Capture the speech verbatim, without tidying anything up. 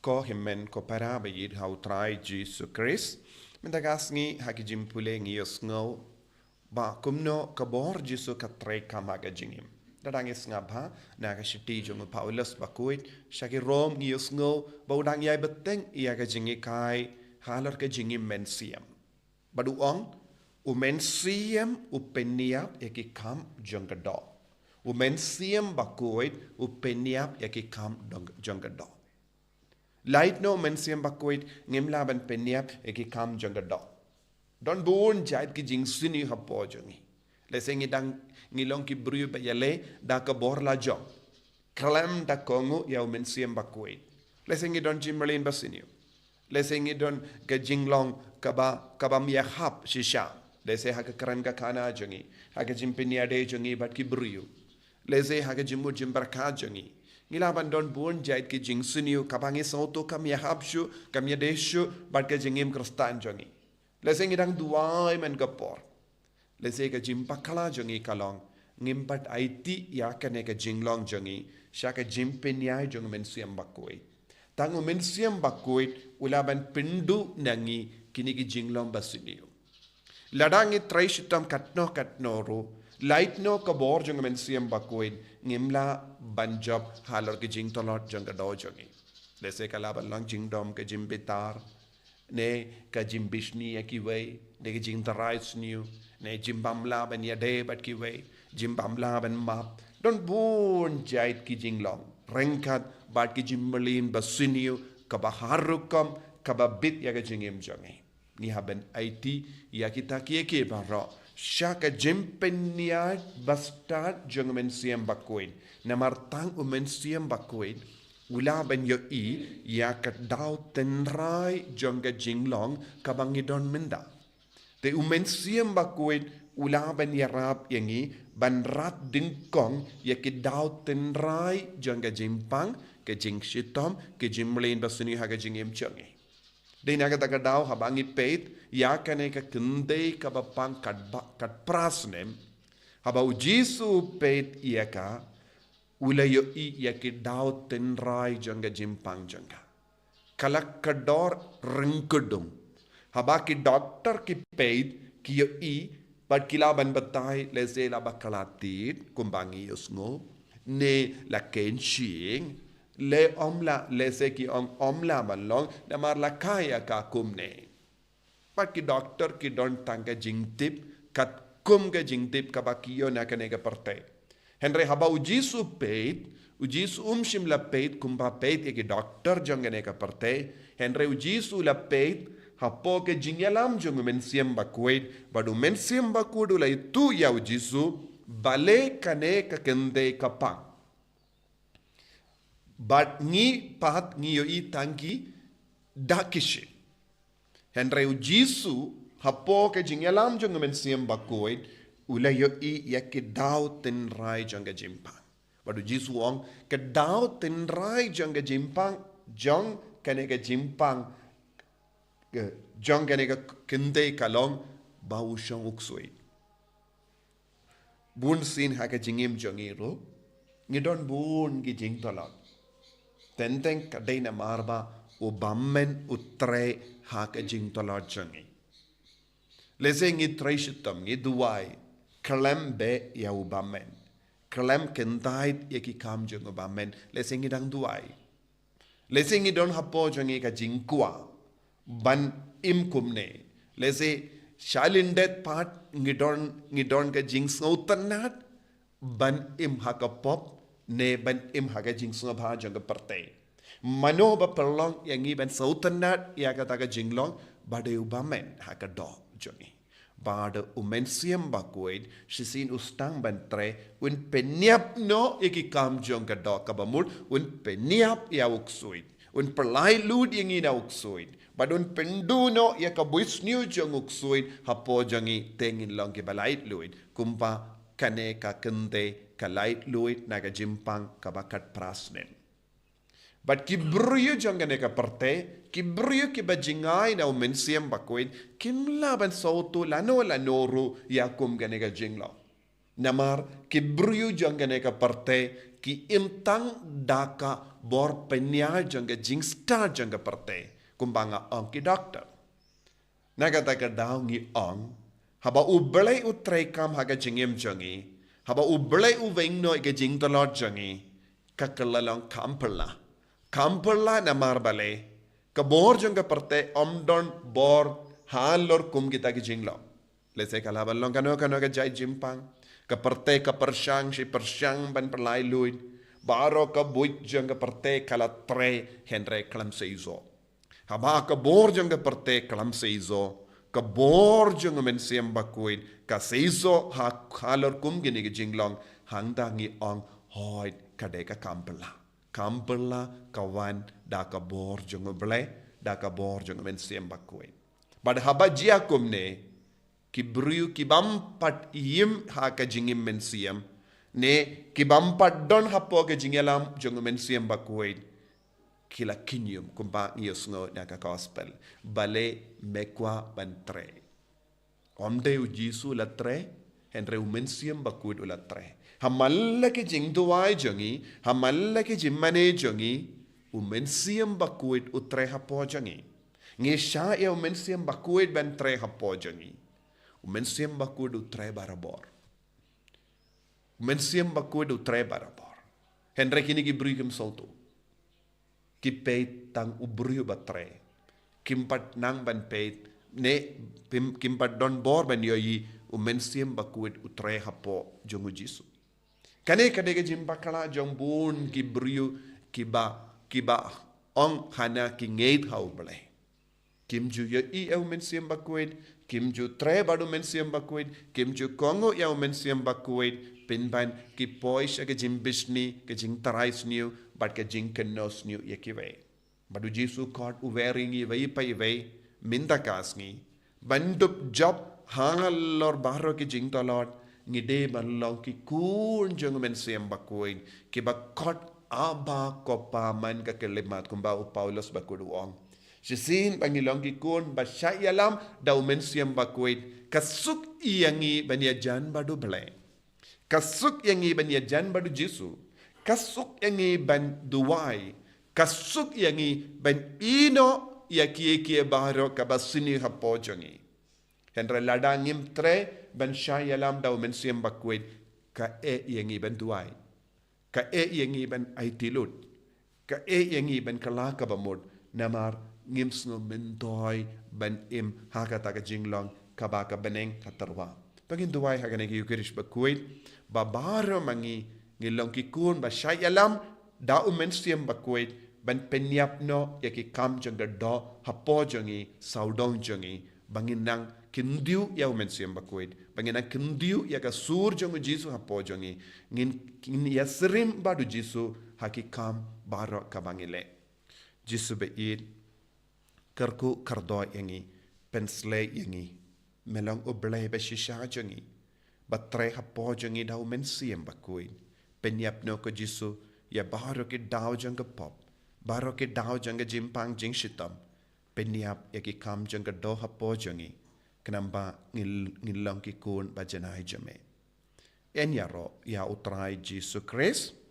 Ko hynmen ko para ba ïeit ha u Trai Jisu Khrist, mynta ka sngi ha ki jingpule ngi ïohsngew ba kumno ka bor Jisu ka trei kam ha ka jingim. Da dang ïohsngew ba na ka shithi jong u Paulus ba khuid sha ki Rom ngi ïohsngew ba u dang ïai bteng ïa ka jinghikai halor ka jingim mynsiem. Bad u ong, u mynsiem u pynïap ïa ki kam jong ka doh. U mynsiem ba khuid u pynïap ïa ki kam dong- jong ka doh. Lait no u mynsiem ba khuid ngim lah ban pynïap ïa ki kam jong ka doh. Don bun jait ki jingsniew hapoh jong ngi. Lehse ngi dang ngi long ki briew ba ïaleh da ka bor la jong. Khlem da kohnguh ïa u mynsiem ba khuid. Lehse ngi don jingmlien ba sniew. Lehse ngi don ka jinglong kaba, kaba ïahap shisha. Lehse ha ka kren ka khana jong ngi, ha ka jingpynïadei jong ngi bad ki briew. Lehse ha ka jingmut jingpyrkhat jong ngi. Ngi lah ban don bun jait ki jingsniew kaba ngi sngewthuh kam ïahap shuh, kam ïadei shuh bad ka jingim Khristan jong ngi. Lehse ngi dang duwai man ka por. Lehse ka jingbakla jong ngi ka long, ngim pat aiti ïa kane ka jinglong jong ngi sha ka jingpynïaid jong u mynsiem ba khuid. Tang u mynsiem ba khuid u lah ban pynduh na ngi kine ki jinglong ba sniew. Lada ngi trei shitom katno katno ruh, lait no ka bor jong u mynsiem ba khuid ngim lah ban jop halor ki jingtlot jong ka doh jong ngi. Lehse ka lah ban long jingdom ka jingbitar, ne ka jingbishni ïa kiwei, ne ka jingtharai sniew, ne jingbym lah ban ïadei bad kiwei, jingbym lah ban map. Don bun jait ki jinglong ryngkat bad ki jingmlien ba sniew kaba har rukom kaba bit ïa ka jingim jong ngi. Ngi hap ban aiti ïa kita kiei kiei baroh sha ka jingpynïaid ba stad jong u mynsiem ba khuid. Namar tang u mynsiem ba khuid u lah ban ïohi ïa ka daw tynrai jong ka jinglong kaba ngi don mynta. Te u mynsiem ba khuid u lah ban ïarap ïa ngi ban rat dyngkong ïa ki daw tynrai jong ka jingpang, ka jingshitom, ka jingmlien ba sniew ha ka jingim jong ngi. Dei na kata ka daw haba ngi peit ïa kane ka kynthei kaba pang katba katphra snem, haba u Jisu u peit ïa ka, u la ïohi ïa ki daw tynrai jong ka jingpang jong ka. Ka la kdor ryngkdum. Haba ki doktor ki peit ki ïohi bad ki lah ban batai, lehse la bakla tied kumba ngi ïohsngew, ne la kynshing, leh ym lah, lehse ki ong ym lah ban long namar la kha ïa ka kumne. Bad ki doktor ki don tang ka jingtip katkum ka jingtip kaba ki ïoh na kane ka pyrthei. Hynrei haba u Jisu u peit, u Jisu um shym la peit kumba peit ïa ki doktor jong kane ka pyrthei. Hynrei u Jisu u la peit hapoh ka jingïalam jong u mynsiem ba khuid, bad u mynsiem ba khuid u la ïathuh ïa u Jisu balei kane ka kynthei ka pang. Bad ngi pat ngi ïohi tang ki dak ki shit. Hynrei u Jisu hapoh ka jingïalam jong u mynsiem ba khuid u la ïohi ïa ki daw tynrai jong ka jingpang. Bad u Jisu u ong ka daw tynrai jong ka jingpang jong kane ka jingpang, ka jong kane ka kynthei ka long ba u shong u ksuid. Bun sien ha ka jingim jong ngi ruh ngi don bun ki jingtlot. Teng teng ka dei namar ba u bymmen u trei ha ka jingtlot jong ngi. Lehse ngi trei shitom, ngi duwai, khlem beh ïa u bymmen, khlem kyntait ïa ki kam jong u bymmen. Lehse ngi dang duwai. Lehse ngi don hapoh jong ngi ka jingkwah ban im kumne. Lehse shalyndet pat ngi don, ngi don ka jingsngewtynnat ban im ha ka pop ne ban im ha ka jingsngewbha jong ka pyrthei. Mano ba pynlong ïa ngi ban sngewtynnat ïa kata ka jinglong? Ba dei u bymmen ha ka doh jong ngi. Bad u mynsiem ba khuid shisien u sdang ban trei, un pynïap noh ïa ki kam jong ka doh kaba mut, un pynïap ïa u ksuid, un pyllait luid ïa ngi na u ksuid, bad un pynduh noh ïa ka bunsniew jong u ksuid hapoh jong ngi, te ngin long kiba lait luid kumba kane ka kynthei ka lait luid na ka jingpang kaba katphra snem. Bad ki briew jong kane ka pyrthei, ki briew kiba jngai na u mynsiem ba khuid, kim lah ban sngewthuh lano lano ruh ïa kum kane ka jinglong. Namar ki briew jong kane ka pyrthei ki im tang da ka bor pynïar jong ka jingstad jong ka pyrthei, kumba nga ong ki doktor. Na kata ka daw ngi ong, haba U Blei u treikam ha ka jingim jong ngi, haba U Blei u weng noh ïa ka jingtlot jong ngi, ka kylla long kam phylla. Kam phylla namar balei, ka bor jong ka pyrthei ym don bor halor kum kita ki jinglong. Lehse ka lah ban long kano kano ka jait jingpang. Ka pyrthei ka pyrshang shi pyrshang ban pynlait luid. Baroh ka buit jong ka pyrthei ka la trei, hynrei khlem seisoh. Haba ka bor jong ka pyrthei khlem seisoh, ka bor jong U Mynsiem Bakhuid ka seisoh ha, halor kum kine ki jinglong, hangta ngi ong, hooid, ka dei ka kam phylla. Kam phylla ka wan da ka bor jong U Blei, da ka bor jong U Mynsiem Bakhuid. Bad haba jia kumne, ki briew ki bym pat im ha ka jingim mynsiem, ne ki bym pat don hapoh ka jingïalam jong U Mynsiem Bakhuid, ki la khñium, kumba ngi ïohsngew na ka gospel. Balei? Me kwah ban trei. Ym dei U Jisu u la trei, hynrei U Mynsiem Bakhuid u la trei. Ha man la ki jingduwai jong ngi, ha man la ki jingmane jong ngi, U Mynsiem Bakhuid u trei hapoh jong ngi. Ngi shah ïa U Mynsiem Bakhuid ban trei hapoh jong ngi. U Mynsiem Bakhuid u trei barabor. U Mynsiem Bakhuid u trei barabor. Hynrei kine ki briew kim sngewthuh. Ki peit tang u briew ba trei. Kim pat nang ban peit, ne, kim, kim pat don bor ban ïohi U Mynsiem Bakhuid u trei hapoh jong U Jisu. Kane ka dei ka jingbakla jong bun ki briew kiba, kiba ong hana ki ngeit ha U Blei. Kim ju ïohi ïa U Mynsiem Bakhuid, kim ju trei bad U Mynsiem Bakhuid, kim ju kohnguh ïa U Mynsiem Bakhuid, pynban ki poi sha ka jingbishni, ka jingtharai sniew, bad ka jingkynnoh sniew ïa kiwei. Bad U Jisu khot u wer ïa ngi iwei pa iwei, mynta ka sngi, ban dup jop halor baroh ki jingtlot, ngi dei ban long ki khun jong U Mynsiem Bakhuid, kiba khot Abba, Ko Pa, man ka khyllipmat kumba u Paulus Bakhuid u ong. Shisien ba ngi long ki khun ba shah ïalam da U Mynsiem Bakhuid, ka suk ïa ngi ban ïajan bad U Blei. Ka suk ïa ngi ban ïajan bad U Jisu. Ka suk ïa ngi ban duwai. Ka suk ïa ngi ban ïehnoh ïa kiei kiei baroh kaba sniew hapoh jong ngi. Hynrei lada ngim trei ban shah ïalam da U Mynsiem Bakhuid, ka eh ïa ngi ban duwai. Ka eh ïa ngi ban aiti lut. Ka eh ïa ngi ban kylla kaba mut, namar ngim sngew myntoi ban im ha kata ka jinglong kaba ka bneng ka tyrwa. To ngin duwai ha kane ka Ïukharist Bakhuid, ba baroh ma ngi, ngi long ki khun ba shah ïalam da U Mynsiem Bakhuid, ban pynïap noh ïa ki kam jong ka doh hapoh jong ngi, sawdong jong ngi, ba ngin nang kyntiew ïa U Mynsiem Bakhuid, ba ngin nang kyntiew ïa ka sur jong U Jisu hapoh jong ngi, ngin, ngin ïasyriem bad U Jisu ha ki kam baroh kaba ngi leh. Jisu ba ïeit, kyrkhu kyrdoh ïa ngi, pynshlei ïa ngi, me long U Blei ba shisha jong ngi, ba trei hapoh jong ngi da U Mynsiem Bakhuid, pynïap noh ko Jisu, ïa baroh ki daw jong ka pop, baroh ki daw jong ka jingpang jingshitom, pynïap ïa ki kam jong ka doh hapoh jong ngi, khnang ba ngin, ngin long ki khun ba janai jong me. Yn ïaroh ïa U Trai Jisu Khrist.